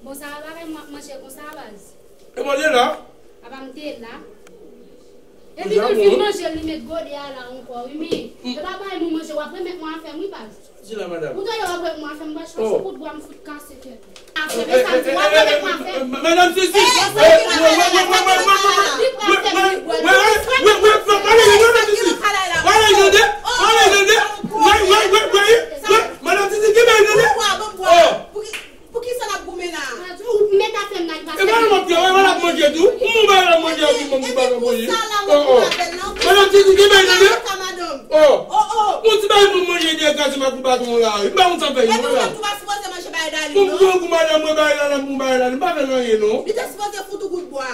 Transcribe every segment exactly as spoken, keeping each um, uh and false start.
Bon, sa pa bagay m ap manje konsa, baz. E mwen te la. Apa m te la. Epi tou l fin manje l, li met gode a la ankò, wi, men. E pa bagay moun manje, w ap remèt mwen afè m, wi, baz. Di la, madanm. Ou tande w ap remèt mwen afè m, baz, chak sou kout bwa m fout kase tèt ou. Afè m, e sa m di, w ap remèt mwen afè m. Madanm Sisi, madanm Sisi, kenbe l tande. Madanm Sisi, kenbe l tande. Oh. Poukisa n ap goumen la? Ou met afè m nan pase. E pa nan manje, e pa nan manje tou. Ou mwen bay la manje a pi moun ki pa nan manje. Oh, oh. Madanm Titi, gen bay tande. Oh. Oh, oh. Yon ti bay moun manje de gaz ma pou baton la. M pa konn sa fè yo la. Epi ou menm tou pa sipoze manje bay Dali non. Pou gou madanm mwen bay la, pou bay la. M pa fè l anyen non. Li te sipoze fout ou kout bwa.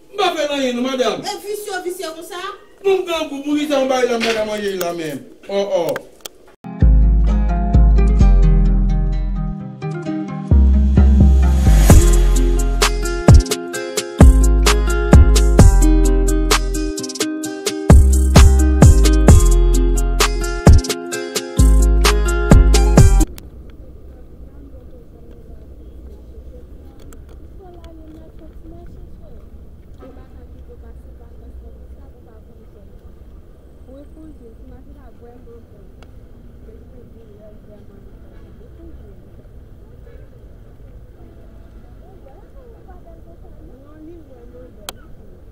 M pa fè l anyen non, madanm. E visye, visye konsa? Pou m grangou, poukisa yon bay la m pa ka manje la menm? Oh, oh. Wi kouzin, ti mache la vrèman bèl. Depi w di l, vrèman li bèl. Wi kouzin. Non, li vrèman bèl, wi kouzin.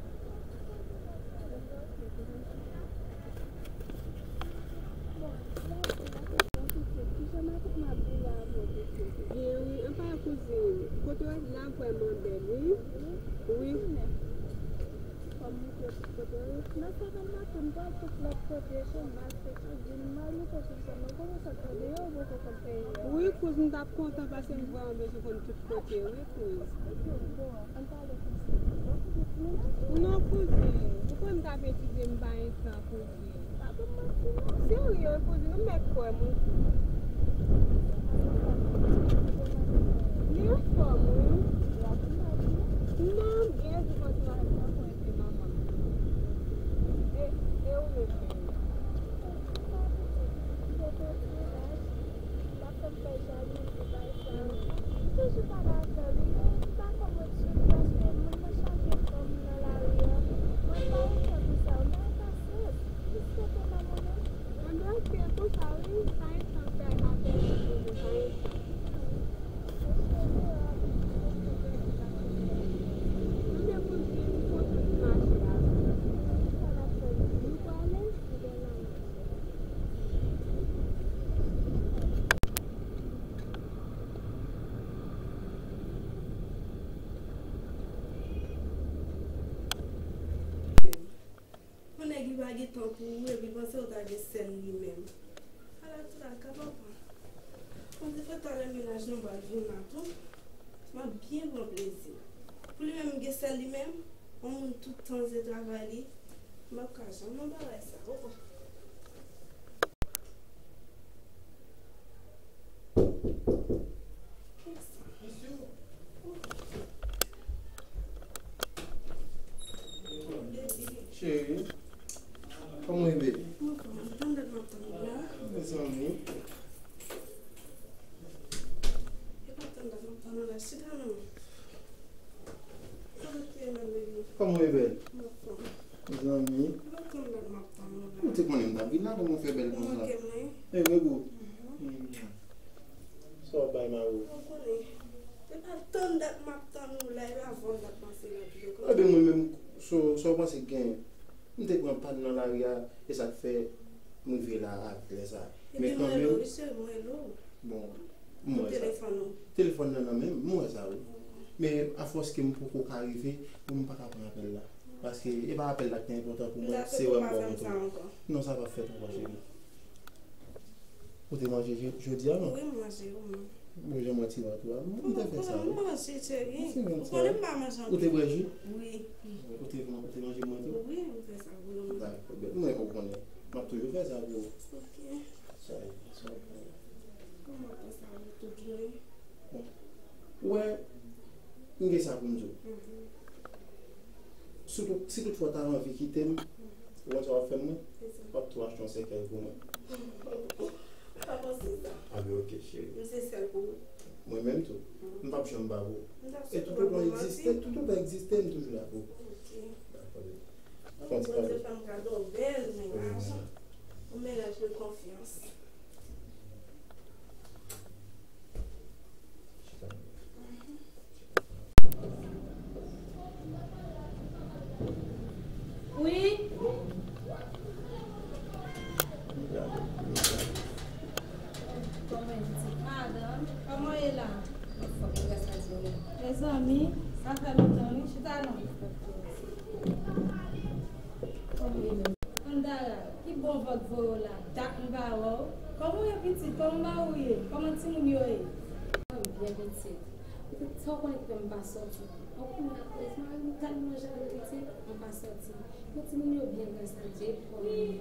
Byen wi, anfen kouzin, kote w la vrèman bèl wi. Wi. Kòm li te sou kote wi. Nan savann maten, m pral tout lòt kote, se mal, se tout, di m mal, m konn tout sa, mwen kòmanse ap gade yo, mwen poko konn peyi a. Wi, kouz, m t ap kontan paske m vrèman bezwen konn tout kote, wi, kouz. Bon, ann pale konsa. Non, kouzin, ou konn m t ap etidye, m pa gen tan, kouzin. Pa ban m manti non. Serye, kouzin, ou mèt kwè m, wi. Li anfòm, wi. Non, byen di kontinye avèk mwen pou ede manman. E, e ou menm, Lili? Sa pitit, m te kontinye laj. Sa fè m fè jalouzi bay sa yo. M toujou pale avè w, wi, men m pa kòmòd sou li paske moun nan chaje fanm nan lari a. Mwen pa gen tan pou sa yo, men pasyans. Jis rete nan mwen menm. Mwen dwe rete konsa wi, m pa gen tan fè apèl pou moun, m pa gen tan. Mwen cheri a, mwen te pou di m kontan ti mache a. Sa n ap fè, nou prale? Ebyen n ale. Yon nèg li pa gen tan pou ou, epi l panse ou ta gen sèl li menm. Ala traka, papa. Mwen te fè talè mennaj nou pral vin la tou. M ap byen pran plezi. Pou li menm, m gen sèl li menm. Yon moun tout tan se travay li. M p ap ka janm nan bagay sa, papa. Cheri, kòman w ye, baby? Mezanmi. Kòman w ye, bèl? Mezanmi. Ou te konnen m t ap vin la, kòman w fè bèl konsa? E, men gou. Sa w ap bay, Maro? Ou konnen, se pa tann dat m ap tann ou la, e avan dat m ap panse la tou. Ebyen, mwen menm, sa w panse k genyen? M te pran pàn nan lari a, e sa k fè m rive la avèk lè sa. Epi m rele w, wi, cheri, m rele w. Bon, m wè sa. Telefòn ou? Telefòn nan nan men m, m wè sa, wi. Men, afòs ke m poko ka rive, m pa ka pran apèl la. Paske e pa apèl la ki te enpòtan pou mwen, se wè m ba w foto. Non, sa p ap fèt ankò, cheri. Ou te manje je-, jodi a, non? Wi, m manje, wi. Bon, jan mwen ti rat ou a, m te fè sa, wi. M manje, cheri. Ou konnen m pa manje anpil. Ou te bwè ji? Wi. Ou te, ou te manje mwen tou? Wi, m fè sa pou ou. Dakò, bèl. Mwen, ou konnen. M ap toujou fè sa pou ou. Ok. Sa e, sa e. Kòman fè sa, ou tout jwe? Bon. Ou wè, m gen sa pou m di w. Mhm. Si tout, si toutfwa w ta anvi kite m, ou konn sa w ap fè m, mwen? W ap tou achte yon sèkèy pou mwen. Pa panse sa. A, men ok, cheri. M se sèl pou ou. Mwen menm tou. Mhm. M p ap janm ba pou ou. M E toutotan egziste, toutotan egziste, m toujou la pou ou. Ok. Dakò, baby. Fòs, Bondye fè m kado bèl mennaj. Yon mennaj de konfyans. Wi. Kòman w ye, pitit madanm? Kòman w ye la? Anfòm, gras a Dye, wi. Mezanmi, sa fè lontan, wi. Chita non. Kòman w ye menm? Andara, ki bon van k voye w la? Dat m pa wè w. Kòman w ye, pitit? Kòman mari w ye? Kòman timoun yo ye? Mwen byen, pitit. Pitit, sa w konnen ki fè m pa sòti. Bon, kounye a, koz mari m tèlman jalouz, pitit, m pa sòti. Men timoun yo byen, gras a Dye, kòman yo ye?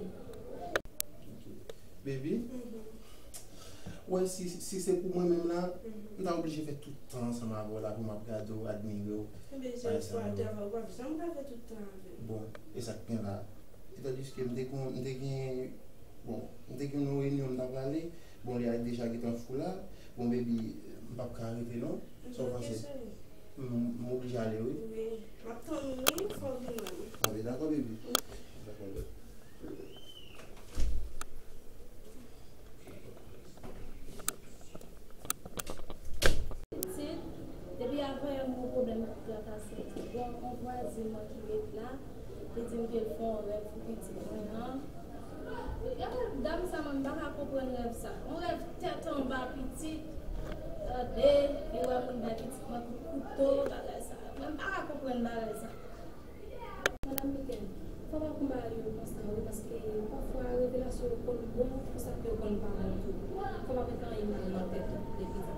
Ok. Baby, wè, si, si se pou mwen menm la, m ta oblije fè tout tan ansanm avè w la pou m ap gade w, admire w. Ebyen, bagay sa yo. Jan m pral fè tout tan avè w. Bon, e sa k gen la? Etandiske m te gon, m te gen, bon, m te gen yon reyinyon m ta prale. Bon, li a deja gentan fou la. Bon, baby, m p ap ka rete non. Sa w panse? M, m oblije ale, wi. Wi. M ap tann ou, wi, fò w vin wè m. Anben, dakò, baby. Dakò, baby. Pitit, depi avanyè m gon pwoblèm ak trakase. Bon, yon vwazin mwen ki ret la, li di m ke l fè yon rèv pou pitit mwen an. Dam sa, mwen, m pa ka konprann rèv sa. Yon rèv tèt anba pitit, tande, li wè moun bay pitit mwen kout kouto, bagay sa. Mwen, m pa ka konprann bagay sa. Madanm Mikel, fò w pa konn bagay yo konsa, wi, paske pafwa revelasyon yo konn bon, konsa tou yo konn pa bon tou. Fò w pa mete anyen mal nan tèt ou pou pitit la.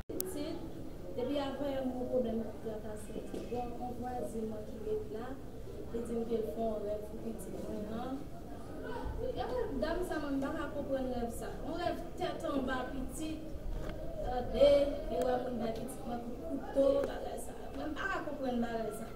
Pitit, depi avanyè m gon pwoblèm ak trakase. Bon, yon vwazin mwen ki ret la, li di m ke l fè yon rèv pou pitit mwen an. Dam sa, mwen, m pa ka konprann rèv sa. Yon rèv tèt anba pitit, tande, li wè moun bay pitit mwen kout kouto, bagay sa. Mwen, m pa ka konprann bagay sa.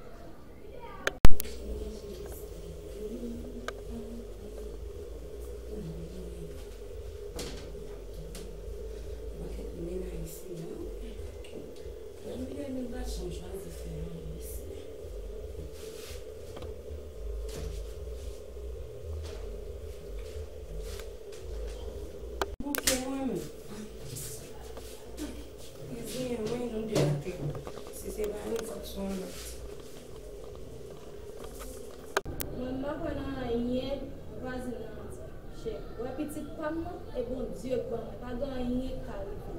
Bouke mwen menm. Izi, mwen, nou de la te. Si se pa youn, fòk se yon lòt. Mwen, m pa kwè nan anyen vwazin nan di. Chè, wè pitit pa m nan, e Bondye k ban mwen, pa gen anyen k ka rive.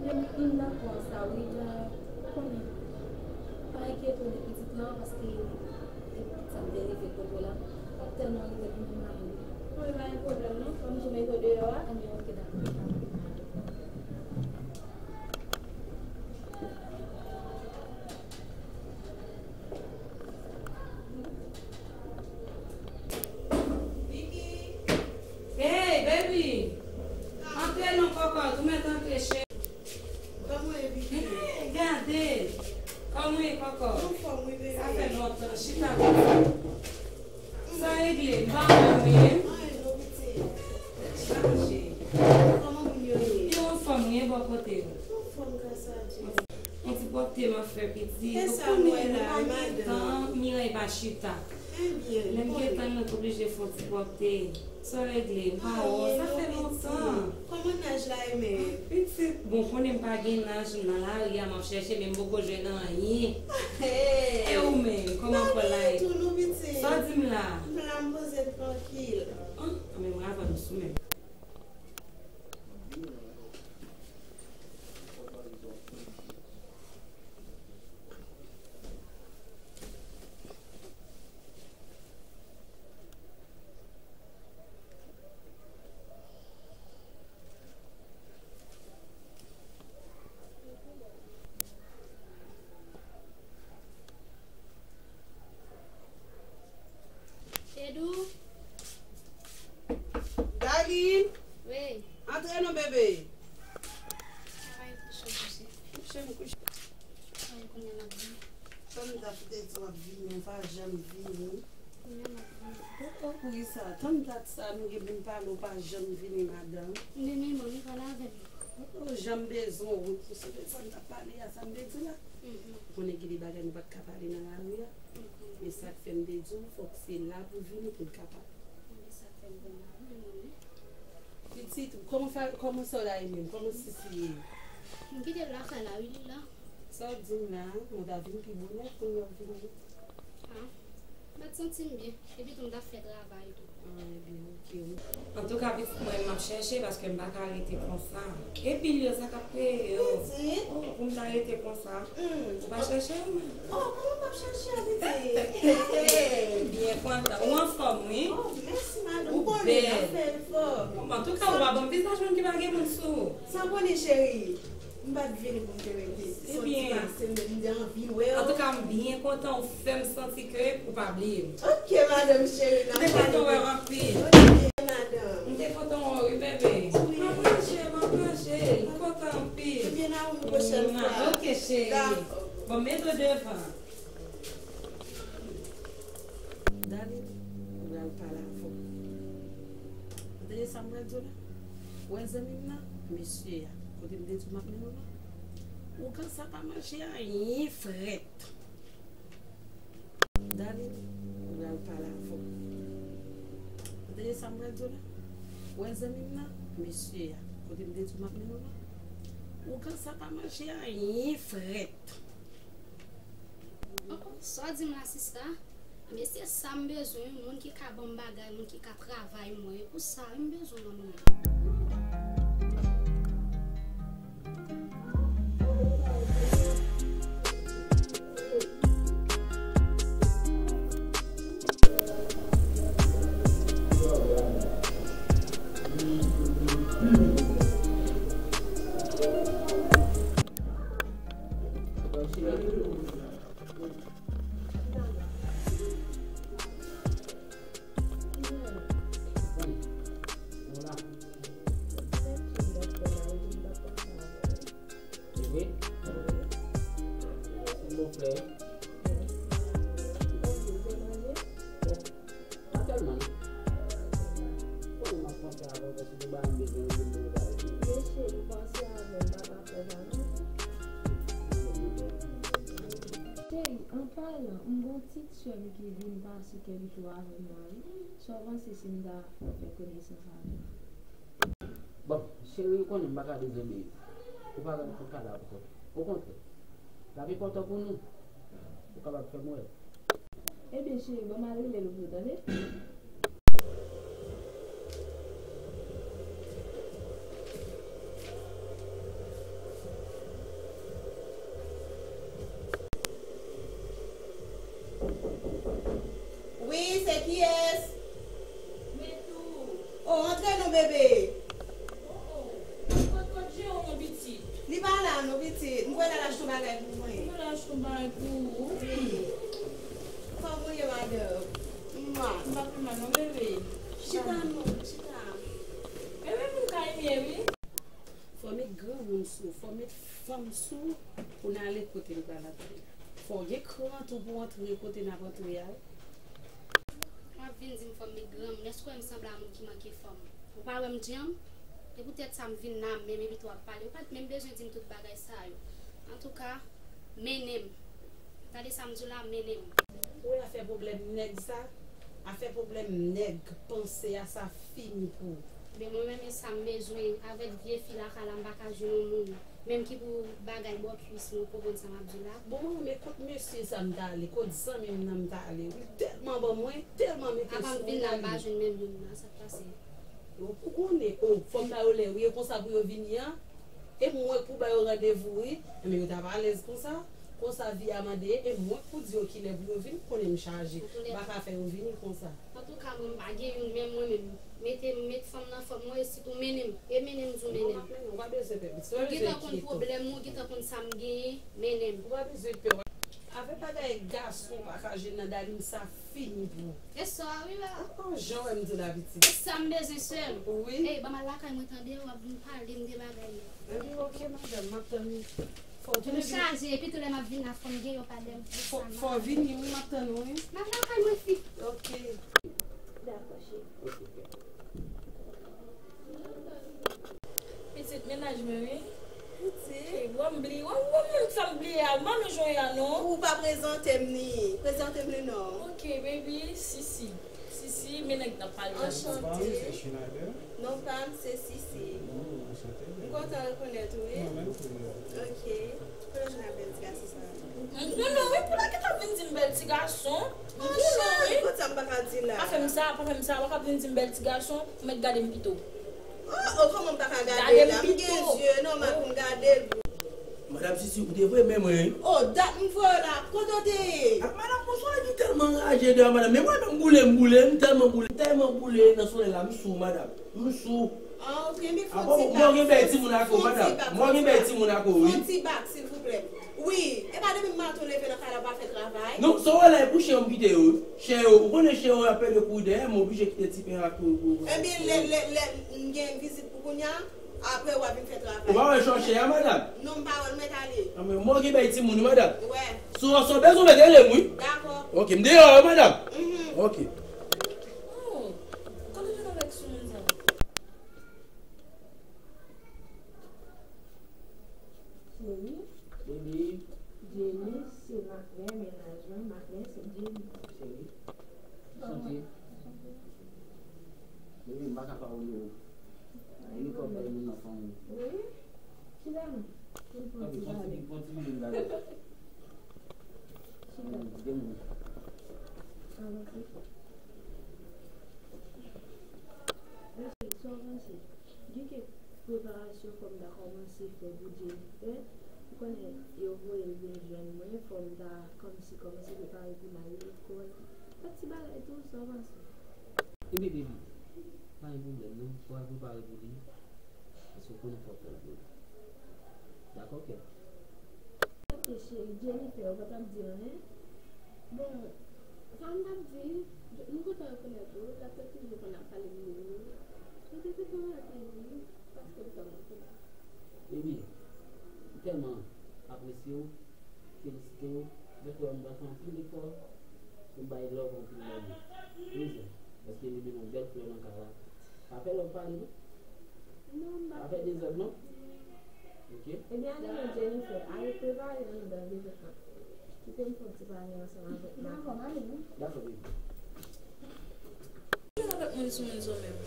Men m dakò ak sa wi, jan ou konnen. Pa enkyete w de pitit lan, paske e pitit sa k te rive kote w la, w ap tèlman rive pou nou mari. Bon, e pa gen pwoblèm non, fò m tou mete w deyò a. Anben, ok, dakò. Hey, baby! Antre non, kòkòt, ou mèt antre, cheri. Kòman w ye, Vicky? Hey, gade! Kòman w ye, kòkòt? Anfòm, wi, bebe. Sa fè lontan, chita konsa. Sa regle, m pa wè w, wi. Anyen non, pitit. Chita, cheri. Kòman moun yo ye? Yo anfòm, wi, e bò kote w? Anfòm, gras a Dye. Yon ti pwòpte m ap fè, pitit. Ou konnen, nou pa gen tan, Miray pa chita. Lè m gen tan, nou t oblije fè yon ti pwòpte. Sa w regle? M pa wè w, sa fè lontan. Kòman naj la ye menm? Pitit, bon, konnen m pa gen naj, m nan lari a, m ap chèche, men m poko jwenn anyen. E ou menm, kòman kò la ye? Sa w di m la? M la, m poze m trankil. An, men m ravè m sou menm. Edou. Darline. Wi. Antre non, bebe. Travay kouche, kouche. Kouche m kouche. Travay kounye a m ap vini. Sa m t ap te di w ap vini, ou pa janm vini. Kounye a m ap vini. Oh, oh, poukisa? Tann dat sa nou gen pou n pale, ou pa janm vini, madanm. M vini, manmi, pale avè m. Oh, oh, jan M bezwen w wi pou sote sa m t ap pale a, sa m te di la. Mhm. Ou konnen gen de bagay nou pa t ka pale nan lari a. Mhm. Men sa k fè m te di w, fòk se la pou vini pou n ka pale. Sa k fè m konn la, wi, mwen menm. Pitit, kòman fa-, kòman sè w la ye menm? Kòman Sisi ye? M kite l lakay la, wi, li la. Sa w di m la, mwen ta vin pi bonè pou mwen vini. Ah, m pa t santi m byen. Epi tou, m t ap fè travay tou. Ah, ebyen, ok, wi. Antouka, pitit mwen, m ap chèche paske m pa ka rete konsa. Epi, yo, sa k ap kreye yo. Pitit. Oh, pou m ta rete konsa. Hmm. Ou pa chèche m? Oh, kòman m p ap chèche a, pitit? M byen kontan. Ou anfòm, wi. Oh, mèsi, madanm. Ou konnen, m ap fè efò. Bon, antouka, ou pa ban m vizaj moun ki pa gen moun sou ou. Sa w konnen, cheri. M pa t vini pou m te rete. Se yon ti pase m te, m te anvi wè w. Antouka, m byen kontan ou fè m santi ke ou pa bliye m. Ok, madanm cheri, n ap pale. M te kontan wè w anpil. Ok, madanm. M te kontan wè w, wi, bebe. Wi. M ap ranje, m ap ranje. M kontan anpil. Ebyen, n a wè w yon pwochèn fwa. Ok, cheri. Dakò. Bon, mete w devan. Darline, m pral pale avè w. Ou tande sa m pral di w la? Ou wè zanmi m nan, mesye a, kote m te di w m ap mennen w lan? Ougan sa pa manje anyen frèt. Darline, m pral pale avè w. Ou tande sa m pral di w la? Ou wè zanmi m nan, mesye a, kote m te di w m ap mennen w lan? Ougan sa pa manje anyen frèt. Oh, oh, sa w di m la, sista? Men se sa m bezwen, moun ki ka ban m bagay, moun ki ka travay mwen. E pou sa wi m bezwen nan moun. Cheri, an palan, m gon ti sè m ki vin pase kèk jou avè m la wi. Sa w panse si m ta fè konesans avè l? Bon, cheri, ou konnen m pa ka bezwen bebe. Ou pa wè m fè kadav kò. Okontrè, l ap enpòtan pou nou. Ou kapab fè m wè l. Ebyen, cheri, ban m al rele l pou ou, tande? Wi, se kiyès? Mwen tou. Oh, antre non, bebe. Oh, oh. Kot, kot Jero, mon pitit? Li pa la non, pitit. M kwè l al achte yon bagay pou mwen. Ou al achte yon bagay pou ou? Wi. Kòman w ye, madanm? Mwa. M pa pi mal non, bebe. Chita non, chita. Bebe, moun kay mye, wi. Fò met granmoun sou, fò met fanm sou pou n ale kote n pral antre. Fò w gen kran tou pou w antre kote n ap antre a wi. W ap vin di m fò m met granmoun, èske w wè m sanble a moun ki manke fanm? Ou pa wè m djanm? E poutèt sa m vin la menm epi tou w ap pale. Ou pa t menm bezwen di m tout bagay sa yo. Antouka, mennen m. Tande sa m di w la, mennen m. Ou wè afè pwoblèm nèg sa? Afè pwoblèm nèg, panse a sa fini pou ou. Men mwen menm e sa m bezwen. Avèk vye fi lakay la, m pa ka jwenn yon moun. Menm ki pou bagay bò kwis mwen, ou konprann sa m ap di w la? Bon, men kot mesye sa m t ale, kot zanmi m nan m t ale? Li tèlman ban mwen, tèlman mete sou mwen. Apa m vin la, m pa jwenn menm youn nan, sa k pase? Ou, ou konnen, o, fò m ba yo lè wi, e konsa pou yo vini an. E mwen k pou ba yo randevou wi. Enben yo t ap alèz konsa. Konsa vi a mande, e mwen k pou di yo kilè pou yo vini, konnen m chaje. M pa ka fè yo vini konsa. Antouka, mwen m pa gen youn, men mwen menm, mete m, met fanm nan fanm mwen, e sitou mennen m, e mennen m di w mennen m. Bon, m ap mennen w, ou pa bezwen pè, pitit, ou pa bezwen enkyete w. Ou gentan konn pwoblèm mwen, ou gentan konn sa m genyen, mennen m. Ou pa bezwen pè, w ap Avèk bagay gason pa ka jwenn nan Darline sa fini pou ou. E sa wi la. Oh, oh, jan w wè m di w la pitit. E sa m bezwen sè m. Wi. Ey, ban m al lakay mwen tande, w ap vin pale m de bagay yo. Ebyen, ok, madanm, m ap tann ou. Fò w tounen vin. M chaje, epi tou lè m ap vin la, fò m gen yon pa de. Fò, fò w vini, wi, m ap tann ou, wi. M al lakay mwen, fi. Ok. Dakò, cheri. Ok, ok. Pitit, mennaj mwen, wi. Pitit. Wè m bliye, wè, wè menm fè m bliye a, manmi jan w ye a non. Ou pa prezante m li, prezante m li non. Ok, baby, Sisi. Sisi, men nèg n ap pale la. Anchante. Non pa m, se Sisi. M kontan rekonèt ou, wi. Ok. Kote w jwenn avèk ti gason sa a? M konnen wi, pou lè ke t ap vin di m bèl ti gason. M konnen wi. Kot sa m pa ka di la? Pa fè m sa, pa fè m sa, pa ka vin di m bèl ti gason, ou mèt gade m pito. Oh, oh, kòman m pa ka gade la? M gen zye nòmal pou m gade l. Madanm Sisi, ou te voye men mwen, wi. Oh, dat m voye w la, kote w te ye? Ak madanm, bon, solèy ki tèlman raje deyò, madanm. Men mwen menm boule, m boule, m tèlman boule, m tèlman boule nan solèy la, m sou, madanm. M sou. Ah, ok, men fon ti bak. Mwen gen bèy timoun ak ou, madanm. Mwen gen bèy timoun ak ou, wi. Fon ti bak, silvouplè. Wi, e pa depi maten w leve nan kay la, w pa fè travay. Non, sa w wè la, e pou chen yo m kite yo. Chen yo, ou konnen chen yo ap pede kouri dèyè m, m oblije kite ti pen ak pou, pou, pou. Ebyen, lè, lè, lè m gen vizit pou kounye a, apre w a vin fè travay. Ou pa wè chen chen a, madanm? Non, m pa wè l, mèt ale. Anben, mwen gen bèy timoun, wi, madanm. Wè. Si w, si w bezwen, mèt rele m, wi. Dakò. Ok, m deyò, wi, madanm. Mhm. Ok. Oh, kote w jwenn avèk soumoun sa? Cheri. Baby. Jenny, se Martin, mennaj mwen, Martin, se Jenny. Cheri. Chante. Baby, m pa ka pa oule ou. Ou li kòb bay moun nan fanmi. Wi. Chita non. Pou l pran ti vale. Pran ti vale. Chita. Gen moun. Avanse. Mèsi, sa w panse? Gen kèk preparasyon fò m ta kòmanse fè pou Jennifer. Ou konnen, yo voye l vin jwenn mwen, fò m ta kòmsi kòmanse prepare pou l al lekòl. Kèk ti bagay tou, sa w panse? Ebyen, baby, pa gen pwoblèm non, fò w al prepare pou li, paske w konnen fò w fè l pou li. Dakò, kè? Ok, cheri, Jennifer, ou pa t ap di anyen? Bon, sa m t ap di, m kontan rekonèt ou, l ap fè toujou konn ap pale m de ou. M te kontan wè l wi, paske l fè m anpil. Baby, m tèlman apresye w, felisite w, mwen kwè m pral fè anpil efò pou m bay love anpil love. Wi, paske li vin yon bèl flè nan kay la. Pa fè love pale non. Non, m pa fè dezòd non. Ok. Ebyen, ale non, Jennifer, ale prepare anndan dezòd lan. Kite m fè yon ti pale ansanm avèk Martin. Dakò, m ale wi. Dakò, baby. Jwenn avèk mwen sou moun zò menm.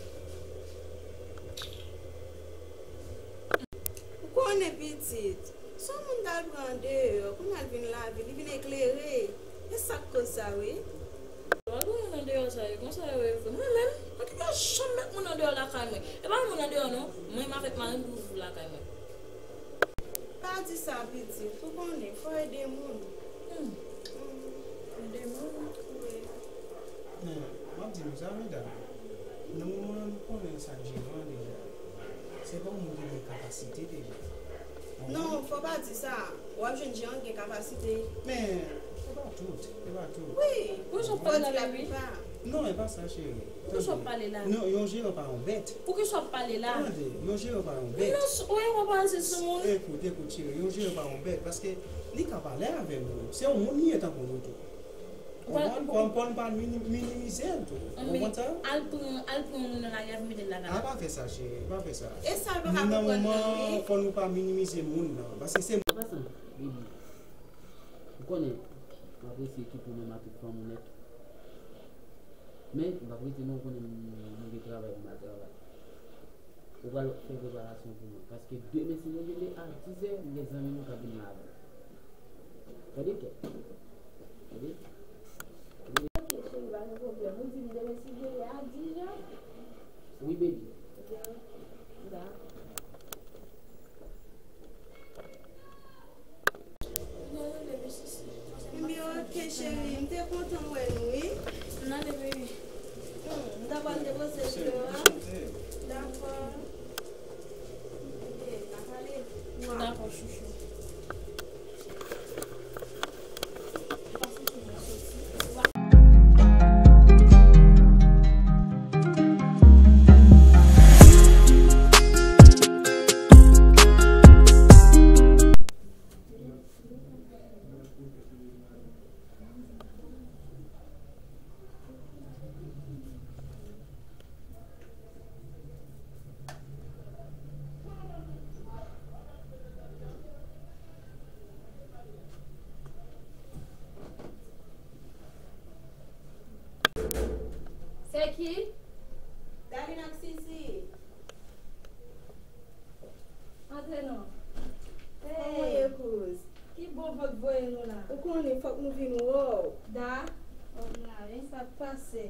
Ou konnen pitit, se yon moun t al pran andeyò, kounye a l vin lavi, li vin eklere. E sa k koz sa wi. Lè w al pran moun andeyò sa yo, konsa yo ye vre. Mwen menm, mwen te pa janm met moun andeyò lakay mwen. E pa moun andeyò non, mwen menm avèk mari m pou viv lakay mwen. Pa di sa pitit, ou konnen, fò ede moun. Hmm. Hmm. Ede moun? Wi. Men, m ap di nou sa, medam. Nan moman an, nou konnen sa k jeran an deja. Se pa yon moun ki gen kapasite deja. Non, fò pa di sa. W ap jwenn jeran ki gen kapasite. Men, e pa tout, e pa tout. Wi. Poukisa w pale la, baby? Non, e pa sa, cheri. Poukisa w pale la? Non, yon jeran pa yon bèt. Poukisa w pale la? Tande, yon jeran pa yon bèt. Non, s-, ou pa panse sou moun. Ekout, ekout, cheri, yon jeran pa yon bèt, paske li ka pale avè nou. Se yon moun li ye tankou nou tou. Ou pa, konprann? Fò, fò n pa mini-, minimize l tou. Ou konprann sa? Al pran, al pran moun nan lari a, vin mete l lakay la. A, pa fè sa, cheri, pa fè sa. E sa l pa ka konprann nan wi. Nan moman, fò nou pa minimize moun nan, paske se... An pasan, baby, ou konnen, m apresye ekip ou menm ak tout fanm ou nèt. Men, m p ap rete non, ou konnen m, m gen travay pou m al travay. Ou pral fè preparasyon pou mwen. Paske demen, si Bondye vle, a dizè, m gen zanmi mwen k ap vin ladan. Tande, kè. Tande? Ok, cheri, pa gen pwoblèm. Ou di m demen, si Bondye vle, a dizè? Wi, baby. Ebyen, dakò. Ebyen, ok, cheri, m te kontan wè nou, wi. N ale, baby. Hmm, m ta pral depoze l deyò a. Dakò. Ok, n ap ale. Dakò, chouchou. Ou konnen, fòk nou vin wè w. Da, m la wi, sa k pase?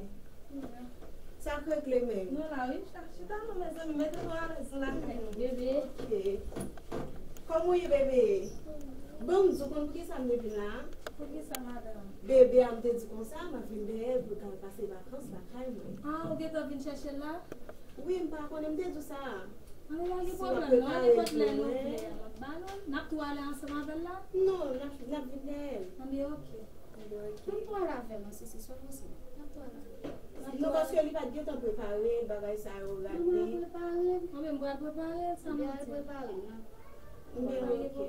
Sa k regle menm? Nou la wi, chita non, mezanmi, mete nou alèz nan lakay nou, bebe. Ok. Kòman w ye, bebe? Bon, m di w konn poukisa m te vin la? Poukisa, madanm? Bebe a m te di konsa, m ap vin dèyè l pou l ka al pase vakans lakay mwen. Ah, ou gentan vin chèche l la? Wi, m pa konnen, m te di w sa. Anben, pa gen pwoblèm, non, nenpòt lè nou vle, n ap ba nou l. N ap tou ale ansanm avè l la? Non, n ap, n ap vin dèyè l. Anben, ok. Anben, ok. Ann pral avè m, Sisi, swa posib. N ap tou ale avè l. Non, paske li pa t gentan prepare bagay sa yo, rad li. Mwen prepare. Anben, m pral prepare l, sa m di. Anben, ok.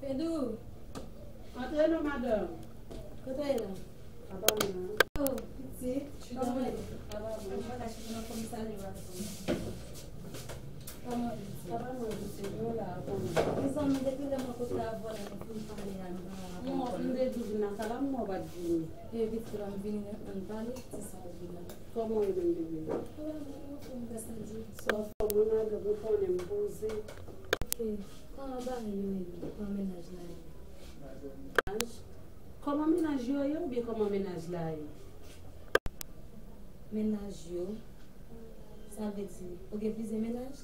Fedou. Antre non, madanm. Kote w ye la? Apa mwen an. Oh, pitit, kòman w ye? Apa mwen. Mwen pa ka chita nan komisarya a. Kòman w ye? Apa mwen, pitit, nou la, kòman? Mezanmi, depi lè mwen kote avè w la, nou fin pale a, nou pa rapò. Non, m te di w vin nan kay la, m wè w pa t vini. E pitit la, m vini, ann pale, se sa w vin la. Kòman w ye menm, bebe? Apa mwen, mwen fè m fè sa di. Sa w fè mwen, madanm, ou konnen m poze. Ok. Kòman bagay yo ye? Kòman mennaj la ye? Mennaj? Kòman mennaj yo ye oubyen kòman mennaj la ye? Mennaj yo? Sa vle di, ou gen plizyè mennaj?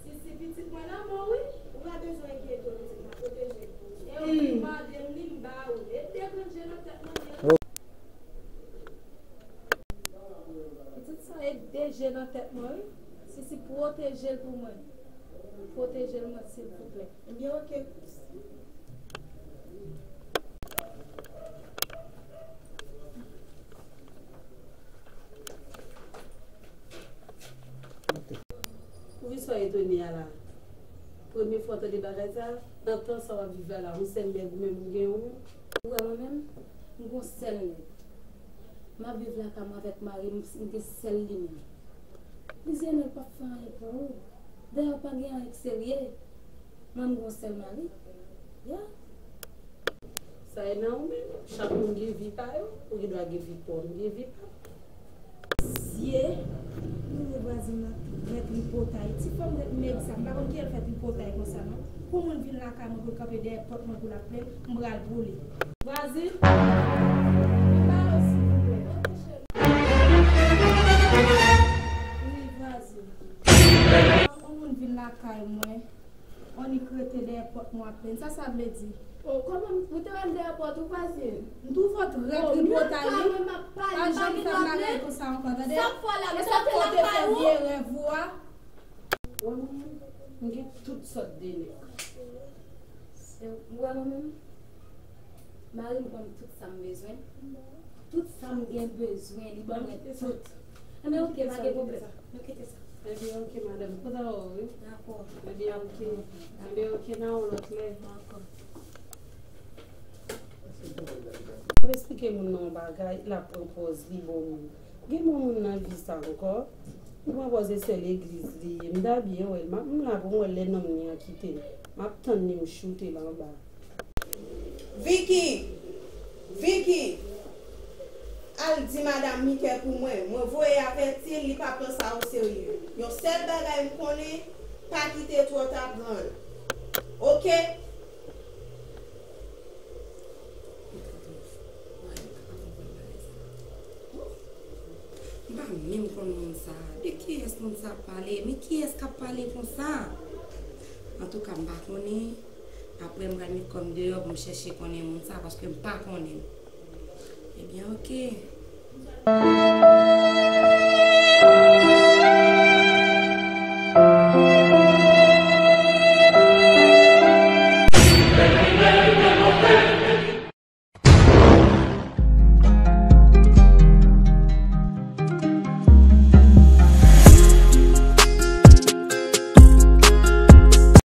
Sisi, pitit mwen nan men w wi. Ou pa bezwen enkyete w, pitit mwen, pwoteje l pou ou. E ou vin mande m li, m ba ou l. E degranje nan tèt mwen, li. Pitit sa e de je nan tèt mwen wi. Sisi, pwoteje l pou mwen. Pwoteje l mwen, silvouplè. Ebyen, ok, kous. Poukisa w etone a la? Premye fwa w tande bagay sa? Nan tan sa w ap viv la la, yon sèl nèg ou menm ou gen yon? Ou wè mwen menm, m gon sèl nèg. M ap viv lakay mwen avèk mari m, m gen sèl li menm. Plizyè nèg p ap fè anyen pou ou. Dayè, ou pa gen anyen k serye. Mwen, m gon sèl mari. Ya. Sa e nan ou menm. Chak moun gen vi pa yo. Ou gen dwa gen vi pa w, m gen vi pa m. Zye, nou vwazin nan fè tripotay. Ti fanm nèg sa, m pa konn kiyès fè tripotay konsa non. Pou moun vin lakay mwen pou l kanpe dèyè pòt mwen pou l ap plenn, m pral boule. Vwazin, vin ba yo silvouplè. Wi, vwazin. Yon moun vin lakay mwen. Annik rete dèyè pòt nou ap plenn. Sa sa vle di? Oh, kòman ou te wè m dèyè pòt ou, vwazin? M twouve w trè tripotay wi. Pa janm fè m bagay konsa ankò, tande? E sa k fè w te fè vye rèv ou a? Wè mwen menm, m gen tout sòt de nèg. Wè mwen menm, mari m ban m tout sa m bezwen. Tout sa m gen bezwen, li ban mwen tout. Anben, ok, pa gen pwoblèm. Nou kite sa. Ebyen, ok, madanm. Kontan wè w, wi. Dakò. Ebyen, ok. Ebyen, ok, nan yon lòt lè. Dakò. M ap esplike moun nan yon bagay, l ap pran pòz li bon moun. Gen bon moun nan vi sa ankò. Li pran pòz se sè legliz li ye. M ta byen wè l. M ap, m la pou m wè lè nonm li an kite l. M ap tann li, m choute l anba. Vicky! Vicky! Al di madanm Mike pou mwen. Mwen voye avèti l, li pa pran sa oserye. Yon sèl bagay m konnen, pa kite twò ta pran l. Oke? M pa menm konn moun sa. De kiyès moun sa ap pale? Men kiyès k ap pale konsa? Antouka, m pa konnen. Apre m pral met kò m deyò pou m chèche konnen moun sa, paske m pa konnen l. Ebyen, oke.